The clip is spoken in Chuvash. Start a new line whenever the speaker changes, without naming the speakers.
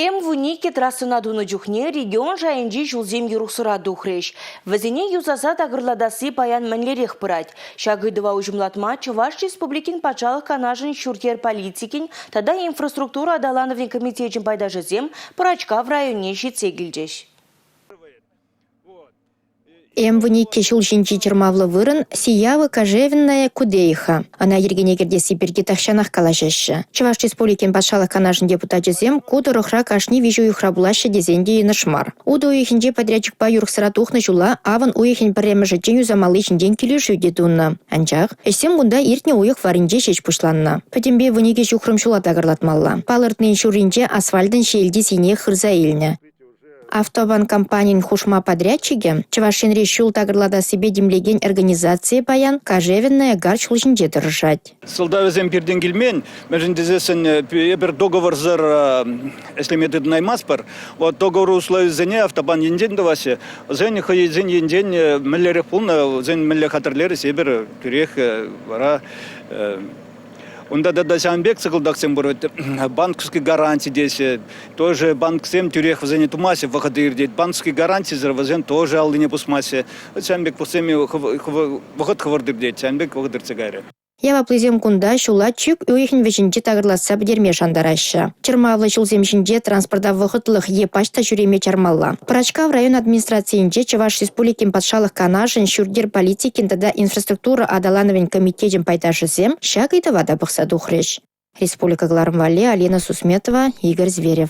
М-12 трассӑна тунӑ чухне регион шайӗнчи ҫулсем юрӑхсӑра тухрӗҫ. Вӗсене юсаса такӑрлатасси паян мӗнлерех пырать? Ҫак ыйтӑва уҫӑмлатма Чӑваш Республикин Патшалӑх Канашӗн ҫурт-йӗр политикин тата инфраструктура аталанӑвӗн комитечӗн пайташӗсем Пӑрачкав районне ҫитсе килчӗҫ.
М-12 ҫул ҫинчи чӑрмавлӑ вырӑн Сиява-Кожевенная Кудеиха. Ӑна йӗркене кӗртесси пирки тахҫанах калаҫаҫҫӗ. Чӑваш Республикин Патшалӑх Канашӗн депутачӗсем ку тӑрӑхра кашни виҫ уйӑхра пулаҫҫӗ тесен те йӑнӑш мар. Утӑ уйӑхӗнче подрядчикпа юрӑхсӑра тухнӑ ҫула авӑн уйӑхӗн пӗрремӗшӗччен юсамалли ҫинчен килӗшӳ те тунӑ. Анчах ӗҫсем кунта иртнӗ уйӑх варринче ҫеҫ пуҫланнӑ. Пӗтӗмпе 12 ҫухрӑм ҫула такӑрлатмалла. Палӑртнин ҫурринче асфальтӑн ҫиелти сийне хырса илнӗ. Автобан компанин хушма подрядчикӗ, Чӑваш Енри ҫул такӑрлатассипе тимлекен организацийӗ паян Кожевенная Гар ҫул ҫинче тӑрӑшать.
Сӑлтавӗсем пиртен килмен, мӗншӗн тесессӗн эпир договорсӑр ӗҫлеме тытӑнаймастпӑр. Вот договор условийӗсене автобан енчен тӑваҫҫӗ. Вӗсен хӑйсен енчен мӗнлерех пулнӑ, вӗсен мӗнле хатӗрлерӗҫ, эпир тӳрех вара Унта тата ҫавӑн пек сӑкӑлтаксем пур вӗт. Банковский гаранти теҫҫӗ. Тоже банксем тӳрех вӗсене тумаҫҫӗ, вӑхӑт иртет. Банковский гарантисӗр вӗсем тоже аллине пусмаҫҫӗ. Ҫавӑн пек пуссем вӑхӑт хӑвӑрт иртет, ҫавӑн пек вӑхӑт иртсе кайрӗ.
Яваплисем кунта ҫула чӳк уйӑхӗн вӗҫӗнче такӑрлатса пӗтерме шантараҫҫӗ. Чӑрмавлӑ ҫулсем ҫинче транспорта вӑхӑтлӑх е пач та ҫӳреме чармалла. Пӑрачкав район администрацийӗнче Чӑваш Республикин Патшалӑх Канашӗн ҫурт-йӗр политикин тата инфраструктура аталанӑвӗн комитечӗн пайташӗсем ҫак ыйтӑва та пӑхса тухрӗҫ. Республика кӑларӑм валли Алина Сусметова, Игорь Зверев.